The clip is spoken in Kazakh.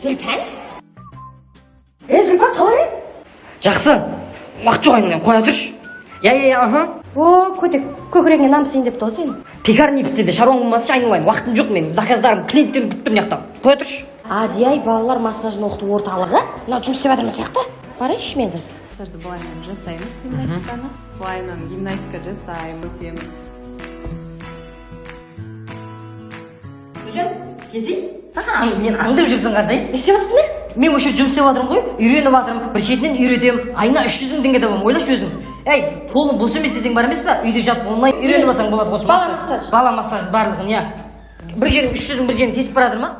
Зүлпан? Е, Зүлпан, қалай? Жақсы. Уақыт жоқ, айналайын, қоя тұршы. Иә, иә, иә, аха. О, көтек, көкірегіңе намысайын депті ғой сені. Пекарня піседі, шаруаң болмаса, айналайын, уақытым жоқ менің, заказдарым, клиенттерім күтіп тұр мына жақта. Қоя тұршы. Адияй балалар массажын оқыту орталығы. Мынау жұмыс істеп жатыр ма сол жақта? Барайыншы мен қазір. Массажды былайынан жасаймыз, гимнастиканы. Былайынан гимнастика жасаймын, өтеміз. Гүлжан, келсей. Мен аңдып жүрсің қазір. Не істеп жатсыңдар? Мен осы жерде жұмыс істеп жатырмын ғой, үйреніп жатырмын. Бір шетінен үйретемін. Айына 300 мың теңге табамын, ойлашы өзің. Әй, қолың бос емес десең бар емес па? Үйде жатып онлайн үйреніп алсаң болады осы Бала массаж. Бала массаж барлығын, иә. Бір жерің 300 мың, бір жерің тесіп бара жатыр ма?